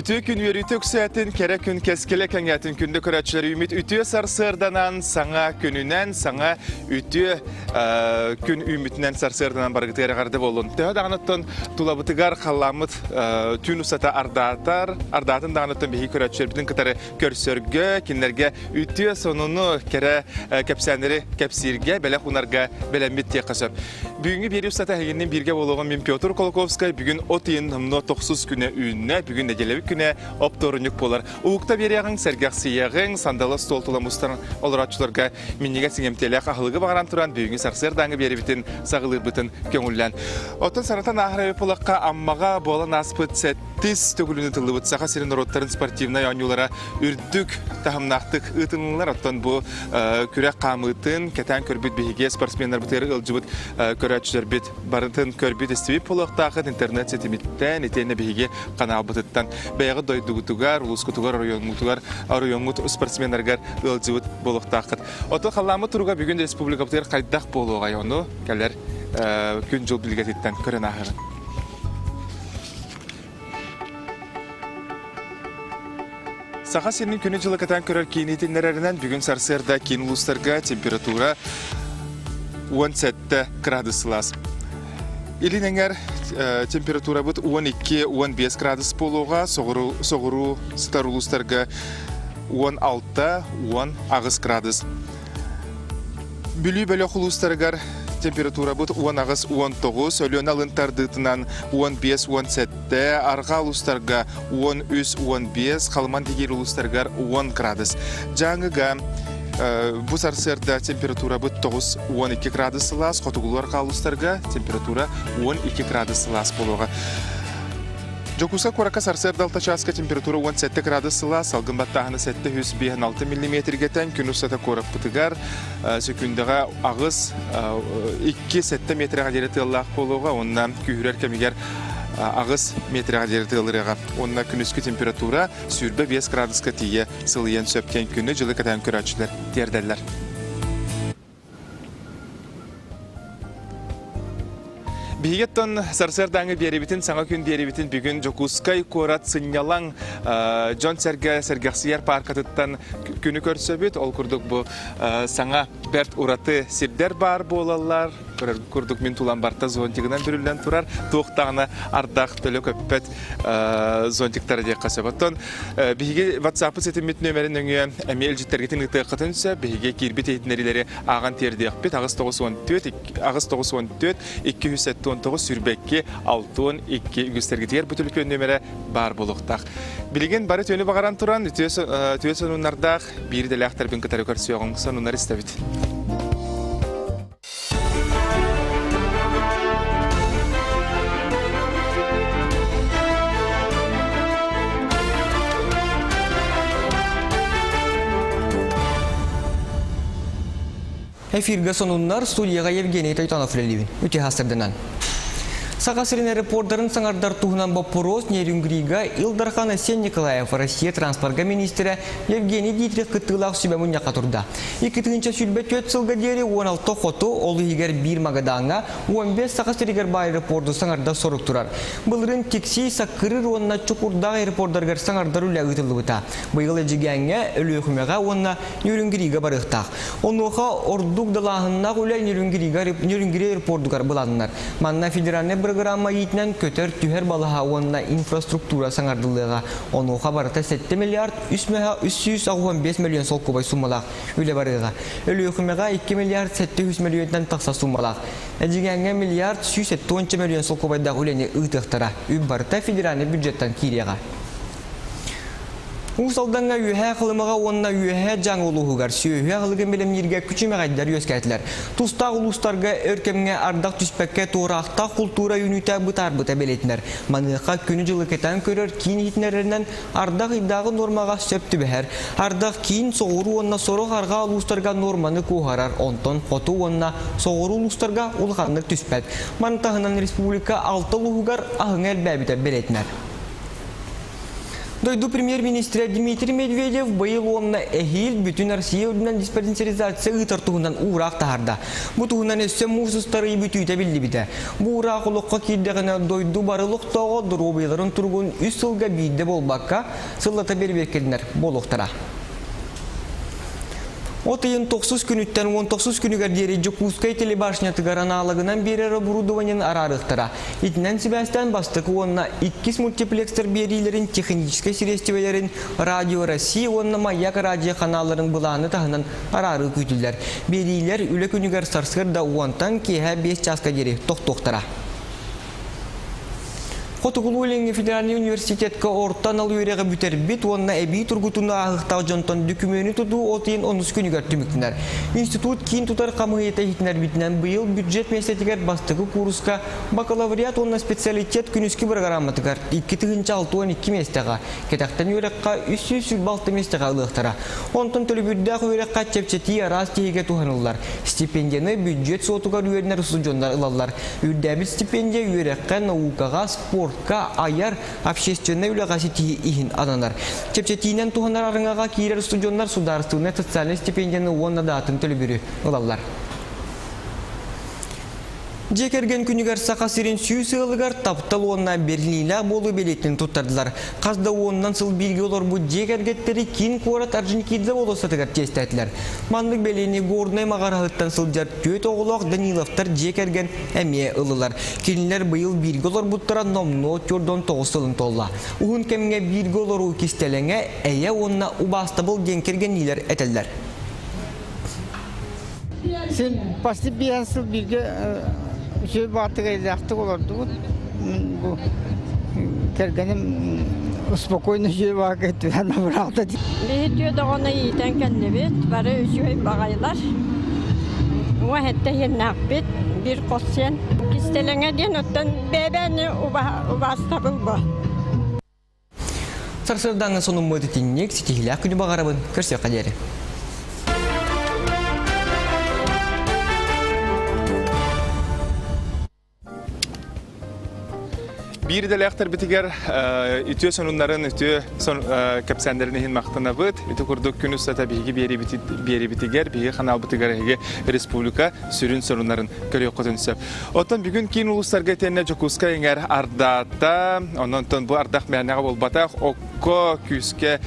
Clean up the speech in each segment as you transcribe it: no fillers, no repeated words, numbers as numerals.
Үтүө күн үөрүүтэ үксээтин, кэрэ күн кэскилэ кэҥээтин күндү көрөөччүлэр үүммүт үтүө сарсыарданан, саҥа күнүнэн, саҥа үтүө күн үүммүтүнэн сарсыарданан барыгытыгар эҕэрдэ буоллун. Төһө даҕаныттан тулабытыгар халлааммыт түүн устата ардаатар, ардаатын даҕаныттан биһиги көрөөччүлэрбитин кытары көрсөргө, кинилэргэ үтүө сонуну, кэрэ кэпсээннэри кэпсииргэ, бэлэх уунарга бэлэммит диэххэ сөп. Бүгүҥҥү биэрии устата эһигинниин бииргэ буолуоҕум мин Петр Кулаковскай. Бүгүн от ыйын номнуо тохсус күнэ үүннэ. Бүгүн нэдиэлэбит күнэ оптуорунньук буолар. Уһукта биэриэҕиҥ, сэргэхсийиэҕиҥ, сандалы остуол тула мустан олорооччуларга минньигэс иҥэмтиэлээх аһылыгы баҕаран туран бүгүҥҥү сарсыардааҥҥы биэрибитин саҕалыырбытын көҥүллээн. Оттон санатан ааһар буоллахха, Аммаҕа буолан ааспыт сэттис төгүлүн ытыллыбыт Саха сирин норуоттарын спортивнай оонньуулара үрдүк таһымнаахтык ыытылыннылар. Оттон бу күрэх хаамыытын кэтээн көрбүт биһиги спортсменнарбытыгар ыалдьыбыт көрөөччүлэрбит барытын көрбүт истибит буолуохтаахыт интернет ситимиттэн итиэннэ биһиги каналбытыттан бэйэҕит дойдугутугар, улуускутугар, оройуоҥҥутугар, оройуоҥҥут спортсменнарыгар ыалдьыбыт буолуохтааххыт. Оттон халлааммыт туруга бүгүн республикабытыгар хайдах буолуоҕай ону кэлэр күн-дьыл билгэтиттэн көрөн ааһыгын. Саха сирин күнү-дьылы кэтээн көрөр киин иһитиннэрэринэн бүгүн сарсыарда киин улуустарга температура 17 градус сылаас. Илин эҥэр температурабыт 12-15 градус буолуоҕа, соҕуруу сытар улуустарга 16-18 градус. Бүлүү бөлөх улуустарыгар температурабыт 18-19, Өлүөнэ алын тардыытынан 15-17, арҕаа улуустарга 13-15, Халыман Дигиир улуустарыгар 10 градус. Дьааҥыга бу сарсыарда температурабыт 9-12 градус сылаас, хотугулуу арҕаа улуустарга температура 12 градус сылаас буолуоҕа. Дьокуускай куоракка сарсыарда алта чааска температура 17 градус сылаас, салгын баттааһына 756 миллиметргэ тэҥ, күн устата куораппытыгар сөкүүндэҕэ аҕыс 2-7 метрэҕэ диэри тыаллаах буолуоҕа уонна күүһүрэр кэмигэр аҕыс метрэҕэ диэри тыалырыаҕа. Уонна күнүскү температура 25 градуска тиийэ сылыйан сөп диэн күнү-дьылы кэтээн көрөөччүлэр тиэрдэллэр. Биһиги оттон сарсыардааҥы биэрибитин, саҥа күн биэрибитин бүгүн Дьокуускай куорат сынньалаҥ дьон-сэргэ сэргэхсийэр пааркатыттан күнү көрсөбүт. Ол курдук бу саҥа бэрт ураты сирдэр баар буолаллар. Көрөр курдук мин тулам барта зонтигынан бүрүллэн турар. Туох даҕаны ардах төлө көппөт зонтиктара диэххэ сөп. Оттон Биһиги WhatsApp ситиммит нүөмэрин нөҥүө эмиэ илдьиттэргитин ыытыаххытын сөп. Биһиги киирбит иһитиннэриилэри ааҕан тиэрдиэхпит. 894 894 279 22 62 үгүстэргитигэр бу түлүпүөн нүөмэрэ баар буолуохтаах. Билигин бары түөнү баҕаран туран үтүө сонуннардаах биир идэлээхтэрбин кытары көрсүөҕүҥ. Сонуннар истэбит. Эфиргэ сонуннар студияға Евгений Тойтонов үлэлиибин. Үтүө сырдынан. Саха сирин аэропордарын саҥардар туһунан боппуруос Нерюнгрига Ил Дархан Айсен Николаев Россия транспорга министрэ Евгений Дитрих кыттыылаах сүбэ мунньахха турда. 2024 сылга диэри 16 хоту, ол иһигэр биир Магадаҥҥа, 15 Саха сиригэр баар аэропорду саҥардар сорук турар. Былырыын Тиксии, Саккырыыр уонна Чукурдаах аэропордарыгар саҥардар үлэ ыытыллыбыта. Быйыл Эдьигээҥҥэ, Өлүөхүмэҕэ уонна Нерюнгрига барыахтаах. Онуоха ордук далааһыннаах үлэ Нерюнгрига Нерюнгри аэропордугар былааннанар. Манна федеральнай бырагыраамма иитинэн көтөр-түһэр балаһа уонна инфраструктура саҥардыллыаҕа. Онуоха барыта 7 миллиард 385 миллион солкуобай суммалаах үлэ барыаҕа. Өлүөхүмэҕэ 2 миллиард 700 миллионтан тахса суммалаах. Эдьигээҥҥэ миллиард 170 миллион солкуобайдаах үлэни ыытыахтара. Үп барыта федеральнай бюджеттан киириэҕэ. Уус Алдаҥҥа Үөһээ Халымаҕа уонна Үөһээ Дьааҥы улууһугар сүөһү аһылыгын бэлэмнииргэ күчүмэҕэйдэр үөскээтилэр. Тустаах улуустарга өр кэмҥэ ардах түспэккэ туораахтаах култуура үүнүүтэ бытаарбыта бэлиэтэнэр. Маныаха күнү-дьылы кэтээн көрөр киин иһитиннэрэринэн ардах ыйдааҕы нуормаҕа сөп түбэһэр. Ардах киин, соҕуруу уонна сорох арҕаа улуустарга нуорманы куоһарар, онтон хоту уонна соҕуруу улуустарга улаханнык түспэт. Маны таһынан республика алта улууһугар аһыҥа элбээбитэ бэлиэтэнэр. Дойду премьер-министрэ Дмитрий Медведев быйыл уонна эһиил бүтүн Россия үрдүнэн диспансеризация ыытар туһунан уураах таһаарда. Бу туһунан өссө муус устар ый бүтүүтэ биллибитэ. Бу уураах олоххо киирдэҕинэ дойду бары олохтооҕо доруобуйаларын туругун үс сылга биирдэ буолбакка, сыллата бэрэбиэркэлэнэр буолуохтара. От ыйын тохсус күнүттэн 19 күнүгэр диэри Дьокуускай телебашнятыгар аналогынан биэрэр оборудованиены араарыахтара. Итинэн сибээстээн бастакы уонна иккис мультиплекстар биэриилэрин техническэй сириэстибэлэрин Радио России уонна Маяк радио ханаалларын былааны таһынан араарыы күүтүллэр. Биэриилэр үлэ күнүгэр сарсыарда уонтан киэһэ 5 чааска диэри тохтуохтара. Хотугулуу-Илиҥҥи федеральнай университетка орто анал үөрэҕи бүтэрбит уонна эбии тургутууну ааһыахтаах дьонтон дөкүмүөнү тутуу от ыйын онус күнүгэр түмүктэнэр. Институт киин тутар хамыыһыйата иһитиннэрбитинэн быйыл бюджет миэстэтигэр бастакы кууруска бакалавриат уонна специалитет күнүскү бырагырааматыгар 2062 миэстэҕэ, кэтэхтэн үөрэххэ 326 миэстэҕэ ылыахтара. Онтон төлөбүрдээх үөрэххэ чэпчэтии араас тиһигэ туһаныллар. Стипендияны бюджет суотугар үөрэнэр устудьуоннар ылаллар. Үрдээбит стипендия үөрэххэ, наукаҕа, спортка, айар, общественнай үлэҕэ ситиһии иһин ананар. Чэпчэтиинэн туһанар арыҥаҕа киирэр устудьуоннар судаарыстыбаннай социальнай стипендияны уонна даатын төлөбүрү ылаллар. Дьиэ кэргэн күнүгэр Саха сирин сүүс ыалыгар таптал уонна бэриниилээх буолуу бэлиэтин туттардылар. Хас да уонунан сыл бииргэ олорбут дьиэ кэргэттэри киин куорат Орджоникидзе болуоссатыгар чиэстээтилэр. Маннык бэлиэни Горнай маҕараһыттан сылдьар түөрт оҕолоох Даниловтар дьиэ кэргэн эмиэ ыллылар. Кинилэр быйыл бииргэ олорбуттара номнуо 49 сылын туолла. Уһун кэмҥэ бииргэ олоруу кистэлэҥэ эйэ уонна убаастабыл диэн кэргэнниилэр этэллэр. Син почти биэс сыл бииргэ үчүгэй баҕатыгайлаахтык олордубут. Бу кэргэним спокойно үчүгэй баҕака түһэн абыраата. Биһи түөрт оҕону иитэн кэллибит, бары үчүгэй баҕайылар. Уҥа сэттэ иһиннээхпит, биир хос сиэн. Кистэлэҥэ диэн оттон бэйэ-бэйэни убаастабыл бу. Сарсыардааҥҥы сонуммут итинник ситиһиилээх күнү баҕарабын. Көрсүөххэ диэри. Биир идэлээхтэрбитигэр үтүө сонуннарын, үтүө кэпсээннэрин иһин махтанабыт. Ити курдук күн устата биһиги биэрибитигэр, биһиги ханаалбытыгар эһиги республика сүрүн сонуннарын көрүөххүтүн сөп. Оттон бүгүн киин улуустарга итиэннэ Дьокуускай эҥэр ардаата. Онон бу ардах мээнэҕэ буолбатах. Окко күүскэ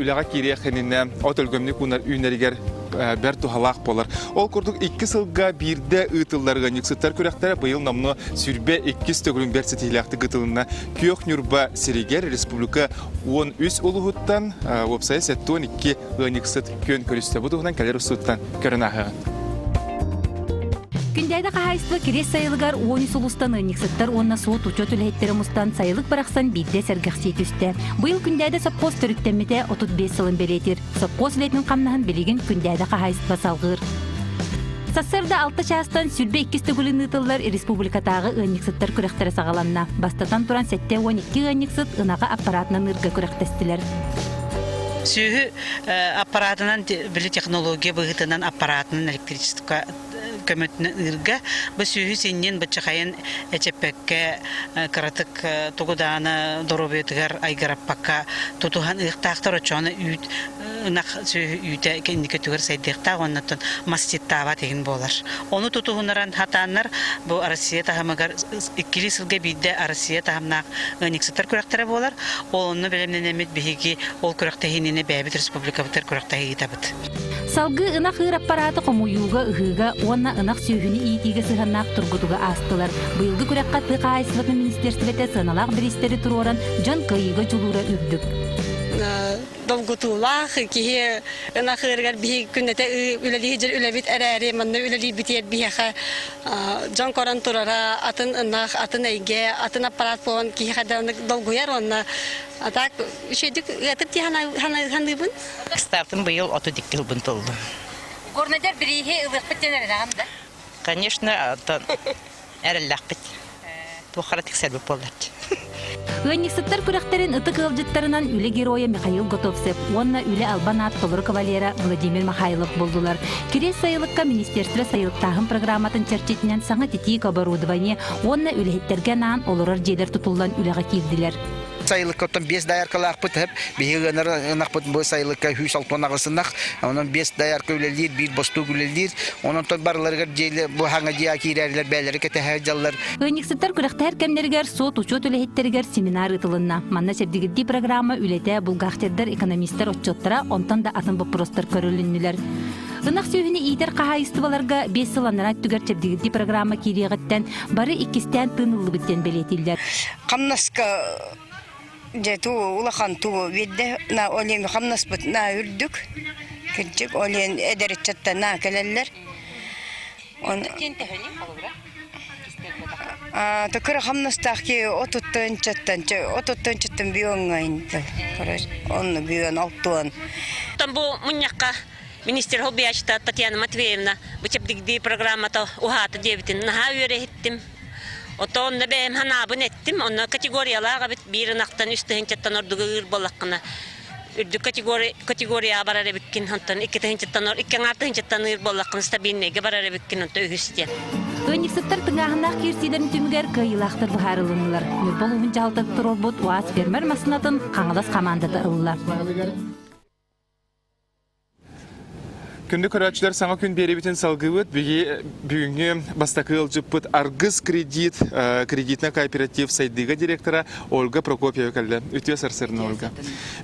үлэҕэ киириэх иннинэ от өлгөмнүк үүнэригэр бэрт туһалаах буолар. Ол курдук икки сылга биирдэ ыытыллар ыанньыксыттар күрэхтэрэ быйыл номнуо сүүрбэ иккис төгүлүн бэрт ситиһиилээхтик ыытылынна. Күөх Ньурба сиригэр республика 13 улуһуттан уопсайа 72 ыанньыксыт күөн көрүстэ. Бу туһунан кэлэр устууттан көрөн ааһыаҕын. Күндээдэ хаһаайыстыба Кириэс сайылыгар 13 улуустан ыанньыксыттар уонна суот-учуот үлэһиттэрэ мустан сайылык барахсан биирдэ сэргэхсии түстэ. Быйыл Күндээдэ сопхуос төрүттэммитэ 35 сылын бэлиэтиир. Сопхуос үлэтин хамнаһын билигин Күндээдэ хаһаайыстыба салҕыыр. Сарсыарда алта чаастан сүүрбэ иккис төгүлүн ыытыллар республикатааҕы ыанньыксыттар күрэхтэрэ саҕаланна. Бастатан туран 72 ыанньыксыт ынаҕы аппаратынан ыырга күрэхтэстилэр. Сүөһү аппаратынан били технология быһыытынан аппаратынан электричество көмөтүнэн ыырга бу сүөһү синньин быччахайын эчэппэккэ кыратык тугу даҕаны доруобуйатыгар айгыраппакка тутуһан ыахтаахтар оччоҕуна үүт ынах сүөһү үүтэ инники өттүгэр сайдыахтаах уоннаттан маститтаабат иһин буолар. Ону тутуһунаран хатааннар бу Россия таһымыгар иккилии сылга биирдэ Россия таһымнаах ыанньыксыттар күрэхтэрэ буолар. Ол онно бэлэмнэнэммит биһиги ол күрэхтэһиинини бэйэбит республикабытыгар күрэхтэһии ыытабыт. Салгыы ынах ыыр аппарааты хомуйууга, ыһыыга уонна ынах сүөһүнү иитиигэ сыһыаннаах тургутуга аастылар. Быйылгы күрэххэ тыа хаһаайыстыбатын министиэристибэтэ сыаналаах бириистэри туруоран, дьон кыайыыга дьулуура үрдүк. Долгутуулаах киһи ынах ыырыгар биһи күннэтэ үлэлии сылдьар үлэбит эрээри манна үлэлиирбитигэр биһиэхэ дьон көрөн турара атын ынах, атын эйгэ, атын аппарат буолан киһиэхэ долгуйар уонна а так үчүгэйдик ыатып дии саныыбын. Стартым быйыл 32 ылбын толлум. Горнайдар бирииһи ылыахпыт диэн эрэнэҕин да? Конечно, эрэллээхпит. Туоххара тиксэрбит буоллар. Ыанньыксыттар күрэхтэрин ытык ыалдьыттарынан үлэ геройа Михаил Готовцев уонна үлэ албан аат толору кавалера Владимир Михайлов буллулар. Кириэс сайылыкка министерство сайылыктааһын программатын чэрчитинэн саҥа титиик оборудование уонна үлэһиттэргэ анаан олорор дьиэлэр тутуллан үлэҕэ киирдилэр. Сайылыкка оттон 5 дояркалаахпыт хэп биһиги ыанар ынахпыт бу сайылыкка 168 ынах онон 5 доярка үлэлиир биир бостуук үлэлиир онон барыларыгар дьиэлэ бу хаҥа дьиэ киирэрилэр бээлэри кэтэһэ дьаллар Ыанньыксыттар күрэхтэһэр кэмнэригэр суот-учуот үлэһиттэригэр семинар ыытылынна. Манна чэбдигирдии программа үлэтэ, бухгалтердар, экономистар отчуоттара, онтон да атын боппуруостар көрүлүннүлэр. Ынах сүөһүнү иитэр хаһаайыстыбаларга биэс сыл анараа өттүгэр чэбдигирдии программа киириэҕиттэн бары иккистээн тыын ыллыбыт диэн бэлиэтииллэр. Хамнаска дьэ туу улахан туу биэрдэ на олиэн хамнаспыт на үрдүк кырдьык олиэн эдэр ыччаттар на кэлэллэр. Он Кыра хамнастаах киһи отуттан отуттан бүөҥҥэ онно бүөн алтуон. Бу мунньахха министр хоббиячта Татьяна Матвеевна бу чэбдигдии программата уһаата диэбитин наһаа үөрэ иһиттим. Ото онно бэйэм ханаабын эттим, онно категориялаах эбит биир ынахтан үс тыһыынчаттан ордугу ыыр буоллаххына үрдүк категорияҕа барар эбиккин, онтон икки тыһыынчаттан икки аҥаар тыһыынчаттан ыыр буоллаххына стабильныйга барар эбиккин, онто үһүс диэн. Ыанньыксыттар тыҥааһыннаах киирсиилэрин түмүгэр кыайыылаахтар быһаарылыннылар. Ньурба улууһун дьаһалтата туруорбут УАЗ фермер массыынатын Хаҥалас хамаандата ылла. Күндү көрөөччүлэр саҥа күн биэриибитин салгыыбыт. Биһи бүгүҥҥү бастакы ыалдьыппыт Аргыс кредит кредитнай кооператив сайдыыга директора Ольга Прокопьева кэллэ. Үтүө сарсыарна Ольга.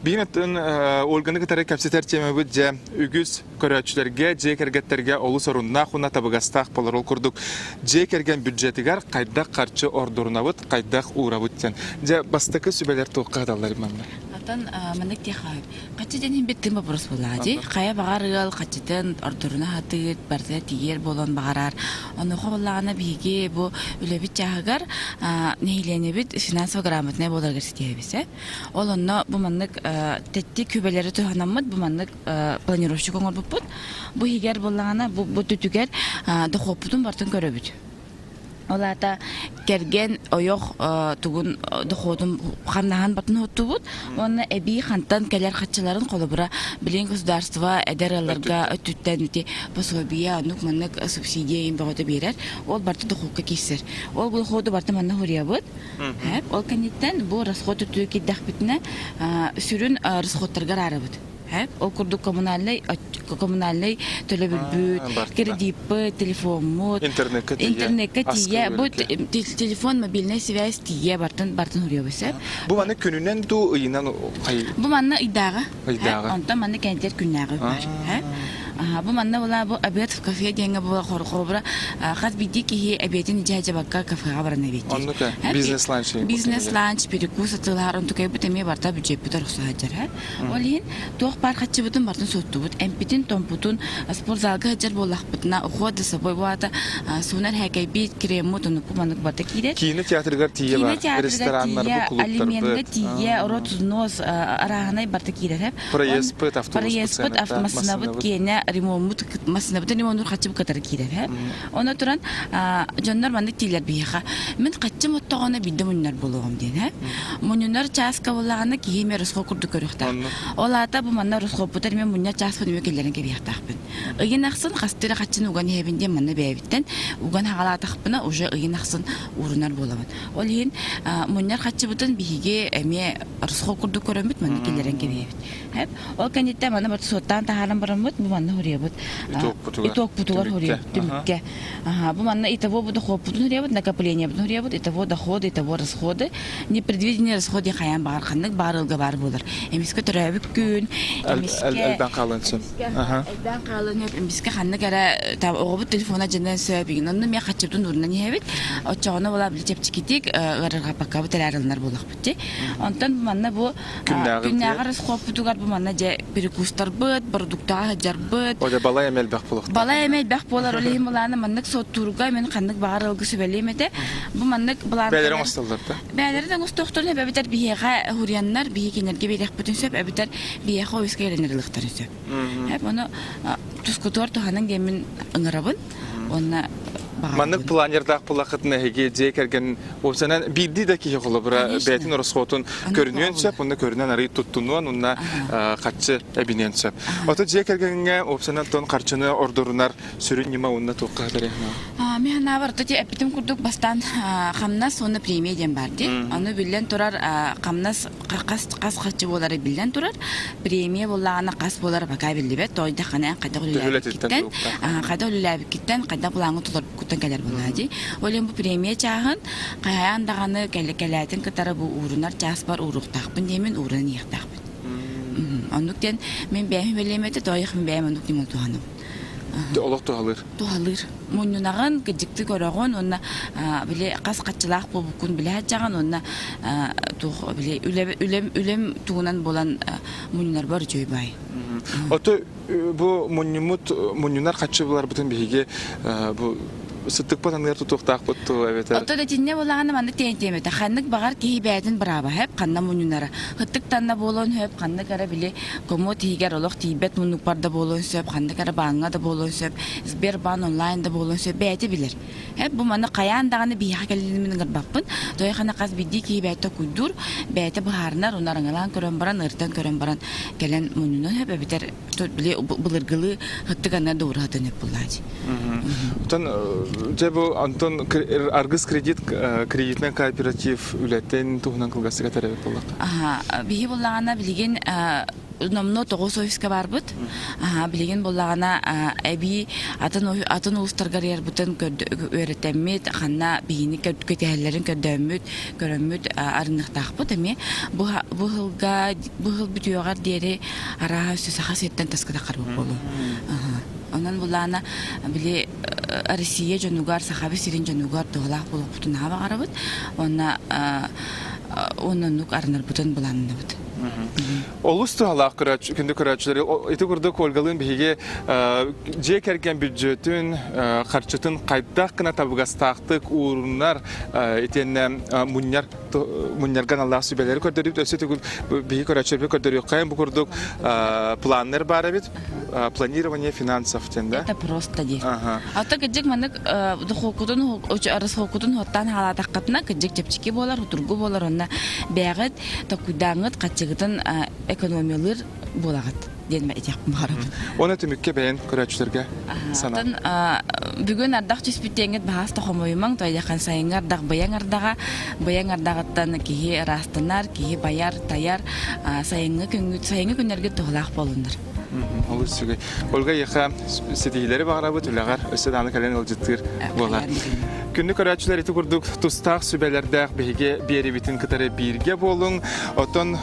Биһин оттон Ольганы кытары кэпсэтэр темабыт дьэ үгүс көрөөччүлэргэ, дьиэ кэргэттэргэ олус оруннаах уонна табыгастаах болар. Ол курдук дьиэ кэргэн бюджетыгар хайдах харчы ордорунабыт, хайдах уурабыт диэн. Дьэ бастакы сүбэлэр туохха хаталлар манна? Атын маннык диэхэ Хаччы диэн иһин тым вопрос буоллаҕа дии. Хайа баҕар ыал хаччытын ордоруна сатыыр, барыта тиийэр буолуон баҕарар. Онуоха буоллаҕына биһиги бу үлэбит чааһыгар нэһилиэнньэбит финансово грамотнай буоларыгар ситиһэбит ээ. Ол онно бу маннык тэттик күбэлэри туһанаммыт бу маннык планировщик оҥорбуппут. Бу иһигэр буоллаҕына бу бу түтүгэр дохуоппутун барытын көрөбүт. Ол аата кэргэн, ойох тугун дохуотун хамнаһын батын уһуттубут уонна эбии хантан кэлэр хаччыларын холобура билигин государство эдэр ыалларга өттүттэн ити пособие оннук маннык субсидия иһин бөҕөтө биэрэр. Ол барыта дохуокка киирсэр. Ол доходу барыта манна хуруйабыт. Ол кэнниттэн бу расход өттүгэр киирдэхпитинэ сүрүн расходтарга араарабыт. Ол курдук коммунальнай коммунальнай төлөбүрбүт, кредиппыт, телефоммут, интернеккэ тиийэ, бу телефон, мобильная связь тиийэ бартын бартын хуруйабыт сөп. Бу маны күнүнэн дуу ыйынан Бу манна ыйдааҕы. Ыйдааҕы. Онтон манна кэнтиэр күннээҕи бар. Бу манна була бу обед в кафе диэҥҥэ була холобура хас биирдии киһи эбиэтин илдьэ сылдьыбакка кафеҕа баран эбиэттиир. Оннук бизнес ланч. Бизнес ланч, перекус атыылаһар онтукайбыт эмиэ барыта бюджеппит орохсо сылдьар. Ол иһин туох баар хаччыбытын барытын суоттубут. Эмпитин, томпутун спортзалга сылдьар буоллахпытына, уход за собой буолата суунар һээкэйбит, креммут, оннукку маннык барыта киирэр. Киинэ театрыгар тиийэ бар, рестораннарбыт, клубтарбыт. Алименга тиийэ, рот взнос, арааһынай барыта киирэр. Проездпыт, автобуспут, Проездпыт, массыынабыт киэнэ, ремонмут, массыынабытын ремоннуур хаччыбыт кытары киирэр. Ону туран дьоннор маннык дииллэр биһиэхэ. Мин хаччым оттоҕуна биирдэ мунньунар буолуоҕум диэн ээ. Мунньунар чааска буоллаҕына киһи эмиэ росход курдук көрүөхтээх. Ол аата бу манна росходпутар эмиэ мунньар чааспын эмиэ киллэрэн кэбиһиэхтээхпин. Ыйын ахсын хастыы эрэ хаччыны уган иһэбин диэн манна бэйэбиттэн уган хаҕалаатахпына уже ыйын ахсын уурунар буолабын. Ол иһин мунньар хаччыбытын биһиги эмиэ росход курдук көрөммүт манна киллэрэн кэбиһэбит. Хэп. Ол кэнниттэн маны барыта суоттаан таһааран бараммыт, бу манна хуруйабыт. Итогпутугар хуруйабыт түмүккэ. Аха, бу манна итого бу дохуоппутун хуруйабыт, накоплениебытын хуруйабыт, итого доходы, итого расходы, непредвиденные расходы хайаан баҕар ханнык баар ыалга баар буолар. Эмискэ төрөөбүт күн, эмискэ элбээн хаалан сөп. Элбээн хаалан сөп, эмискэ ханнык эрэ оҕобут телефона дьэнэн сөп, игин онно эмиэ хаччыбытын уурунан иһэбит. Оччоҕуна була били чэпчэкитик ыарырҕаппаккабыт эрээр ылынар буоллахпыт дии. Онтон манна бу Күннээҕи расходпутугар бу манна дьэ перекустарбыт, бородууктаҕа сылдьарбыт. О, балай эмэ элбэх буолуохтаах. Балай эмэ элбэх буолар. Ол иһин былааны маннык суоттуурга мин ханнык баҕар ыалга сүбэлиэм этэ. Бу маннык былаан Бэйэлэрин оҥостоллор да? Бэйэлэрин оҥостуохтарын сөп эбэтэр биһиэхэ хурианнар биһи кинилэргэ биэриэхпитин сөп эбэтэр биһиэхэ офиска кэлэн ылыахтарын сөп. Ону тускутугар туһаныҥ диэммин ыҥырабын. Уонна Маннык планердаах буллаххытына эһиги дьиэ кэргэн уопсайынан биирдии да киһи холобура бэйэтин ороскуотун көрүнүөн сөп, онно көрүнэн арый туттунуон, уонна харчы эбиниэн сөп. Ото дьиэ кэргэҥҥэ уопсайынан тон харчыны ордорунар сүрүн ньыма уонна туохха Мин санаабар ити эппитим курдук бастаан хамнас уонна премия диэн баар дии. Ону биллэн турар хамнас хас хас харчы буолара биллэн турар. Премия буоллаҕына хас буолара пока биллибэт. Тоойдоххына хайдах үлэлээбиккиттэн, хайдах үлэлээбиккиттэн, хайдах былааҥҥы толорбуккуттан кэлэр буоллаҕа дии. Ол иһин бу премия чааһын хайаан даҕаны кэлээтин кытары бу уурунар чааспар ууруохтаахпын диэмин уурунан иһиэхтээхпин. Оннук диэн мин бэйэм үлэлиэм этэ, тоойох мин бэйэм оннук ньыма туһанабын. Олох туһалыыр. Туһалыыр. Мунньунаҕын, кыдьыкты көрөҕүн уонна били хас хаччылаах буолбуккун билэ сылдьаҕын уонна туох били үлэм үлэм тугунан буолан мунньунарбар үчүгэй баай. Ото бу мунньуммут мунньунар хаччы буларбытын биһиги бу сыттыкпыт аныгар тутуохтаахпыт туу эбэтэр Оттон итиннэ буолаҕына маннык тиэн тиэмэтэ ханнык баҕар киһи бэйэтин бырааба хөп ханна мунньунара һыттык танна буолуон сөп ханнык эрэ били комод иһигэр олох тиийбэт муннукпар да буолуон сөп ханнык эрэ бааҥҥа да буолуон сөп Сбербаан онлайн да буолуон сөп бэйэтэ билэр Эп бу маны хайаан даҕаны биһиэхэ кэллинмин ыҥырбаппын. Тойхана хас биирдии киһи бэйэтэ куйдуур, бэйэтэ быһаарынар, уну араҥалаан көрөн баран, ырытан көрөн баран кэлэн мунньунан сөп эбэтэр били былыргылыы һыттык анна дуурахатын өп буллаачы. Оттон дьэ бу онтон Аргыс кредит кредитнай кооператив үлэтин туһунан кылгастык этэр эбит буоллахха. Аха, биһи буллаҕына билигин номнуо 9 офиска барбыт. Билигин буллаҕына эбии атын атын улуустарга арыйарбытын үөрэтэммит, ханна биһини кэтэһэллэрин көрдөөммүт, көрөммүт арыныахтаахпыт эмиэ. Бу бу сылга бу сыл бүтүөҕэр диэри арааһа өссө Саха сириттэн таска таххарбыт буолуо. Онон булаана били Россия дьонугар, Сахабыт сирин дьонугар туһалаах буолуохпутун наһаа баҕарабыт. Уонна оннук арынарбытын былааннанабыт. Олус туһалаах күндү көрөөччүлэр. Ити курдук Ольгалыын биһиги дьиэ кэргэн бүддьүөтүн, харчытын хайдах гына табыгастаахтык уурунар итиэннэ мунньар мунньарга аналлаах сүбэлэри көрдөрүүбүт. Өссө төгүл биһиги көрөөччүлэрбит көрдөрүөххэйин бу курдук планнар баар эбит. Планирование финансов диэн да? Это просто диир. Ата кыдьык маннык духуоккутун расхоккутун хуоттаан хаалаатаххытына кыдьык чэпчэки буолар, хутургу буолар онно бэйэҕит Токуйдааҥҥыт хаччыгытын экономиялыыр буолаҕыт диэн этиэхпин баҕарабын. Уонна түмүккэ бэйэн көрөөччүлэргэ санаа. Оттон бүгүн ардах түспүт диэҥҥит баһаас да хомойумаҥ, тойдехан сайыҥҥы ардах быйаҥ ардаҕа, быйаҥ ардаҕыттан киһи ыраастанар, киһи байар, тайар, сайыҥҥы күҥҥүт, сайыҥҥы күннэргит туһалаах буолуннар. Олус үчүгэй. Ольга эйиэхэ ситиһиилэри баҕарабыт, үлэҕэр өссө даҕаны кэлэн ыалдьыттыыр буолар. Күндү көрөөччүлэр ити курдук тустаах сүбэлэрдээх биһиги биэрибитин кытары бииргэ буолуҥ. Оттон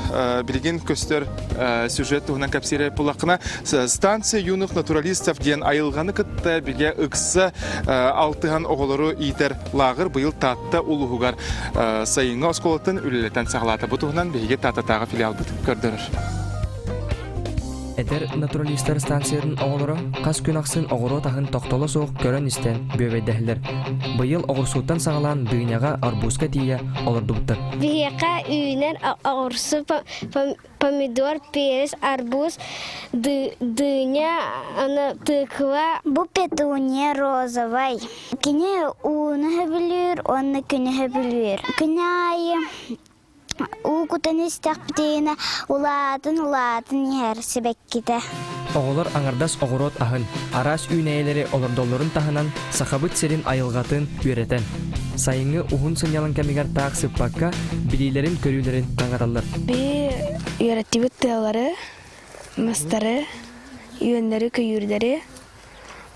билигин көстөр сюжет туһунан кэпсиирэ буллаххына, станция юных натуралистов диэн айылҕаны кытта бигэ ыкса алтыһан оҕолору иитэр лааҕыр быйыл Таатта улууһугар сайыҥҥы оскуолатын үлэлэтэн саҕалаата. Бу туһунан биһиги Тааттатааҕы филиалбыт көрдөрөр. Эдэр натуралистар станциятын оҕолоро хас күн ахсын оҕуруот аһын тохтоло суох көрөн-истэн бүөбэйдэһэллэр. Быйыл оҕурсууттан саҕалаан дыняҕа, арбузка тиийэ олордубуттар. Биһиэхэ үүнэр оҕурсу, помидор, перец, арбуз, дыня, аны тыква. Бу петуния розовай. Кини ууну сөбүлүүр уонна күнү сөбүлүүр. Күн аайы Уу кутан истэхпитинэ улаатан улаатан иһэр сибэккитэ. Оҕолор аҥардас оҕуруот аһын, араас үүнээйилэри олордоллорун таһынан Сахабыт сирин айылҕатын үөрэтэн, сайыҥҥы уһун сынньалаҥ кэмигэр таах сыппакка, билиилэрин-көрүүлэрин хаҥаталлар. Би үөрэттибит тыалары, мастары, үөннэри-көйүүрдэри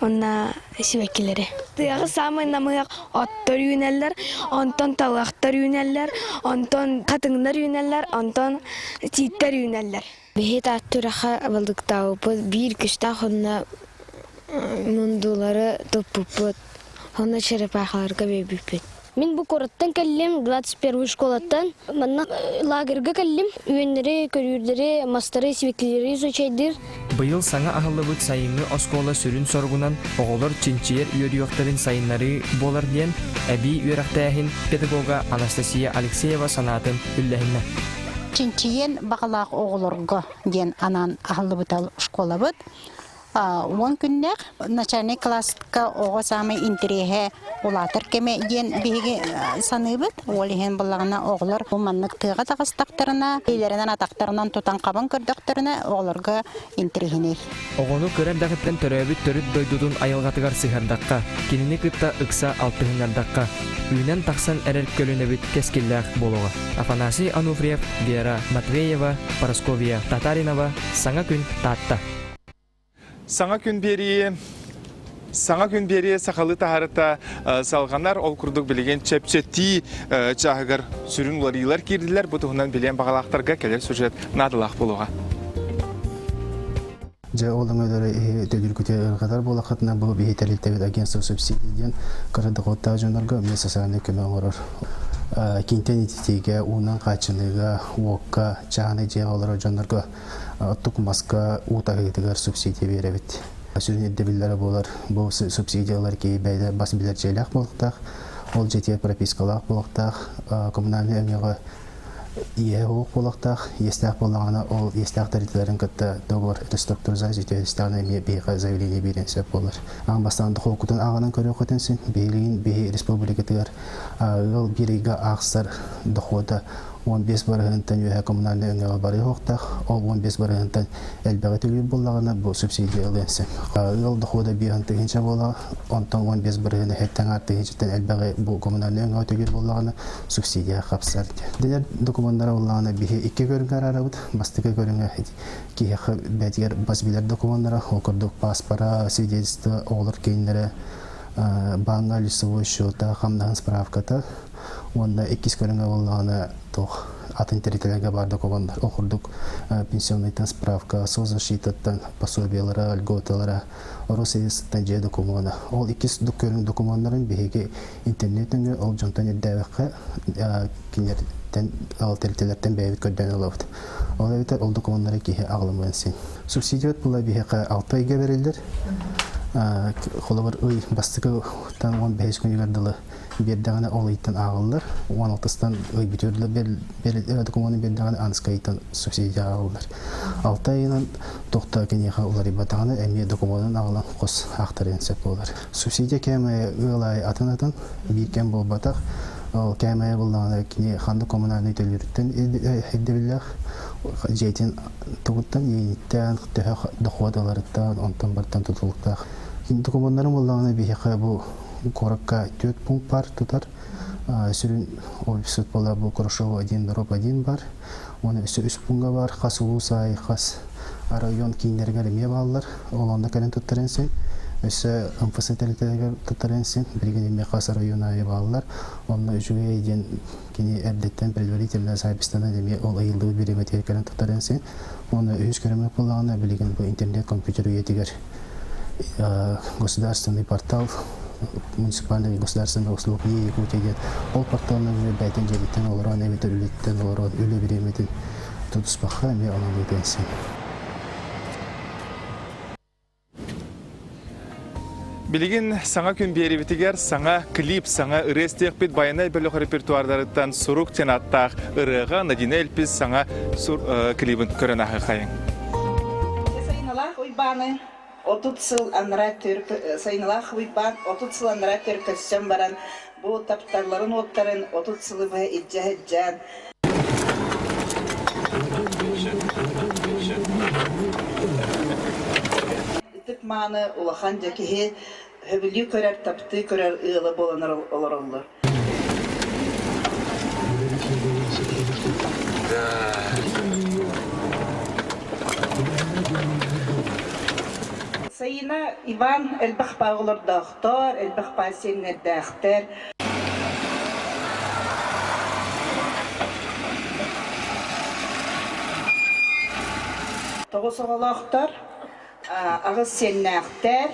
уонна сибэккилэри. Тыаҕа саамай намыһах оттор үүнэллэр, онтон талахтар үүнэллэр, онтон хатыҥнар үүнэллэр, онтон тииттэр үүнэллэр. Биһи тааттураха балыктаабыппыт биир күстээх онно мундулары туппуппут, онно черепахаларга биэрбиппит. Мин бу куораттан кэллим, 21 школаттан. Манна лагерьга кэллим. Үөннэри, көрүүрдэри, мастары, сибэккилэри изучайдыыр. Быйыл саҥа аһыллыбыт сайыҥҥы оскуола сүрүн соругунан оҕолор чинчийэр үөрүйэхтэрин сайыннарыы буолар диэн эбии үөрэхтээһин педагога Анастасия Алексеева санаатын үллэһиннэ. Чинчийэн баҕалаах оҕолорго диэн анаан аһыллыбыта школабыт. Уон күннээх начальнай кылааска оҕо саамай интэриэһэ улаатар кэмэ диэн биһиги саныыбыт. Ол иһин буллаҕына оҕолор бу маннык тыаҕа таҕыстахтарына, илиилэринэн атахтарынан тутан-хабан көрдөхтөрүнэ оҕолорго интэриэһинэй. Оҕону кыра эрдэҕиттэн төрөөбүт төрүт дойдутун айылҕатыгар сыһыардахха, кинини кытта ыкса алтыһыннардахха, үүнэн тахсан эрэр көлүөнэбит кэскиллээх буолуоҕа. Афанасий Ануфриев, Вера Матвеева, Парасковья Татаринова, Саҥа күн Таатта. Саҥа күн биэрии Саҥа күн биэрии сахалыы таһаарыта салҕанар. Ол курдук билигин чэпчэтии чааһыгар сүрүн уларыйыылар киирдилэр. Бу туһунан билиэн баҕалаахтарга кэлэр сюжет наадалаах буолуоҕа. Дьэ, ол өҥөлөрү төлүүргүтэ ырҕатар буолаххытына, бу биһи тэрилтэбит агентство субсидий диэн кыра дохуоттаах дьоннорго эмиэ социальнай көмө оҥорор. Киинтэн ититиигэ, уунан хааччыныыга, уокка, чааһынай дьиэҕэ олорор дьоннорго оттук маска уу таһыытыгар субсидия биэрэбит. Сүрүн ирдэбиллэрэ буолар, бу субсидиялар киһи бэйэтэ бас билэр дьиэлээх буолуохтаах, ол дьиэтигэр пропискалаах буолуохтаах, коммунальнай өҥөҕө иэһэ суох буолуохтаах, иэстээх буоллаҕына ол иэстээх тэрилтэлэрин кытта договор реструктуризация үтүөстэҕинэ эмиэ биһиэхэ заявление биэриэн сөп буолар. Аан бастаан дохуоккутун ааҕынан көрүөххүтүн син, биһилигин биһи республикатыгар ыал биир ыйга аахсар дохода 15 бырыһыантан үөһэ коммунальнай өҥөҕө барыа суохтаах. Ол 15 бырыһыантан элбэҕи төлүүр буоллаҕына, бу субсидия ылыан сөп. Ыал дохода 5 тыһыынча буолаҕа, онтон 15 бырыһыан эһэттэн аҥаар тыһыынчаттан элбэҕи бу коммунальнай өҥөҕө төлүүр буоллаҕына, субсидия хапсар. Дэнэр докумуоннара буоллаҕына, биһи икки көрүҥҥэ араарабыт. Бастакы көрүҥэ киһиэхэ бэйэтигэр бас билэр докумуоннара, ол курдук пааспара, свидетельство, оҕолор кииннэрэ, бааҥҥа лицевой счета, хамнаһын справката, Уонна иккис көрүҥэ буоллаҕына туох атын тэрилтэлэргэ баар докумуоннар. Ол курдук пенсионнайтан справка, соцзащитаттан пособиелара, льготалара, Росреестртан дьиэ докумуона. Ол иккис көрүҥ докумуоннарын биһиги интернет нөҥүө ол дьонтон ирдээбэххэ кинилэртэн ол тэрилтэлэртэн бэйэбит көрдөөн ылабыт. Ол эбэтэр ол докумуоннары киһи аҕалымыан син. Субсидиябыт була биһиэхэ алта ыйга бэриллэр. Холобур ый бастакы 15 күнүгэр дылы биэрдэҕинэ ол ыйтан ааҕыллар. 16-тан ый бүтүөр докумуону биэрдэҕинэ аныска ыйтан субсидия ааҕыллар. Алта ыйынан тохто киниэхэ уларыйбатаҕына эмиэ докумуонун аҕалан хос аахтарыан сөп буолар. Субсидия кээмэйэ ыал аайы атын-атын, биир кэм буолбатах. Ол кээмэйэ буллаҕына кини ханнык коммунальнай төлүүрүттэн ирдэбиллээх дьиэтин тугуттан, иэниттэн, төһө дохуот ыларыттан, онтон бартан тутулуктаах. Докумуоннарын буллаҕына биһиэхэ бу Куоракка түөрт пункт бар тутар. Сүрүн офисыт буолар бу Курашова 1 дроп 1 бар. Уонна өссө үс пунга бар. Хас улуус аайы хас район кииннэригэр эмиэ бааллар. Ол онно кэлэн туттаран син. Өссө МФС тэрилтэлэригэр туттаран син. Билигин эмиэ хас район аайы бааллар. Онно үчүгэй диэн кини эрдэттэн предварительно запистанан эмиэ ол ыйыллыбыт бириэмэтигэр кэлэн туттаран син. Уонна үһүс көрүҥэ буоллаҕына билигин бу интернет компьютер үйэтигэр государственный портал муниципальный государственный услуг е Якутия диэн ол порталынан бэйтэн дьиэтиттэн олорон эбэтэр үлэттэн олорон үлэ бириэмэтин тутуспакка эмиэ онон ыытыан син. Билигин саҥа күн биэрибитигэр саҥа клип, саҥа ырыа истиэхпит Байанай бөлөх репертуардарыттан Сурук диэн ааттаах ырыаҕа Надина Эльпис саҥа клибын көрөн аһыахайыҥ. Сайыналаах Уйбааны 30 сыл анараа Сайыналаах Уйбаан 30 сыл анараа төр көрсөн баран бу тапталларын уоттарын 30 сылы быһа илдьэ сылдьан Ытык мааны улахан дьэ киһи сөбүлүү көрөр, таптыы көрөр ыала буолан олороллор. Сайына Иван элбэх баа оҕолордоохтор, элбэх баа сиэннэрдээхтэр. Тоҕус оҕолоохтор, аҕыс сиэннээхтэр.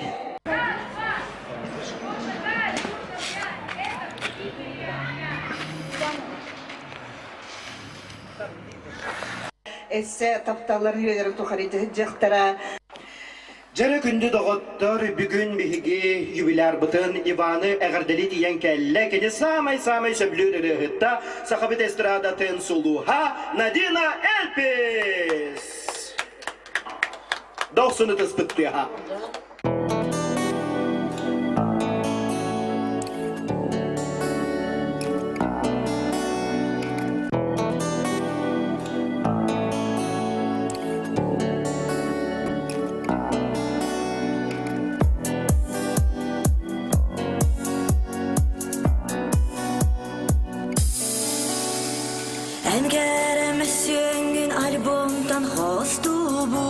Эссе тапталларын үйэлэрин тухары дьахтара. Дьэрэ күндү доҕоттор, бүгүн биһиги юбилярбытын Иваны эҕэрдэлии тиийэн кэллэ. Кини саамай-саамай сөбүлүүр ырыаһытта Сахабыт эстрадатын сулуһа Надина Эльпис! Дохсуну тыспыттыаха. Әнгәрем сөнгін альбомтан хостубу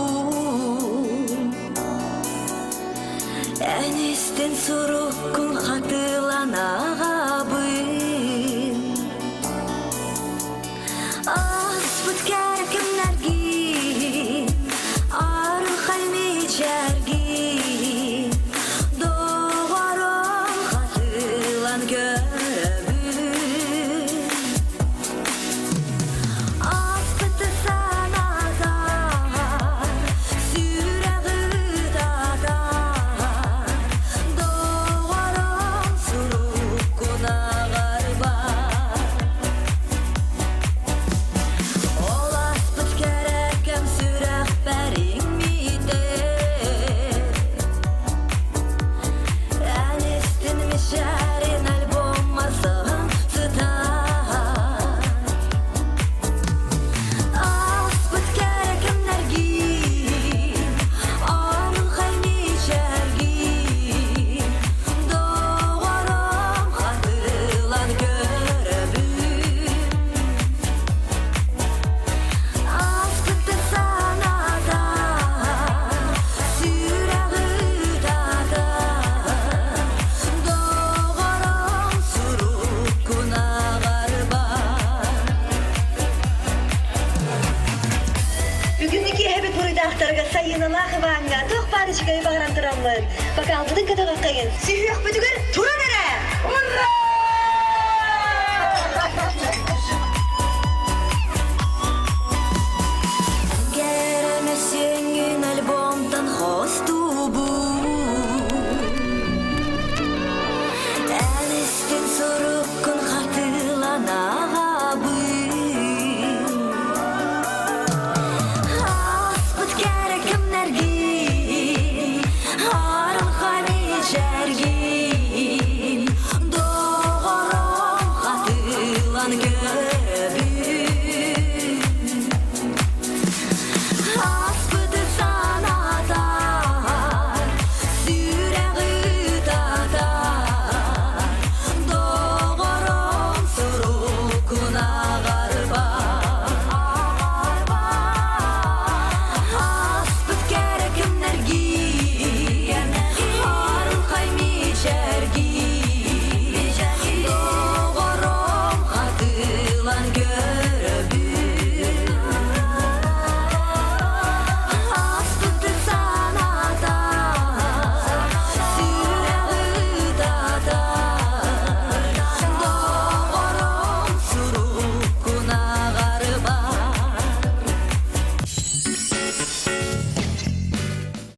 Әнестен сұрықкын хатыланағабын Аспыт кәркімнәргин, архай мечәргин Доғарым хатылан көрөбүн Аспыты санатар, сүрәгы татар, Доғарым сурук кунагар бар. Ол аспыт кәрәкәм сүрәх бәрің митер. Әнестін мишәрин альбом масын сытар. Аспыт кәрәкемнәргин, арылхай мишәргин, Доғарым хатылан көрөбүн. Аспыты санатар, сүрәгы татар, Доғарым сурук кунагар бар. Бүгүннү киэһэбит буруйдаахтарга сайыналаах Иваҥҥа туох баар үчүгэйи баҕаран тураммын. Бакаалбытын көтөҕөххөйүн. Сүһүөхпүтүгэр туран эрэ! Ура!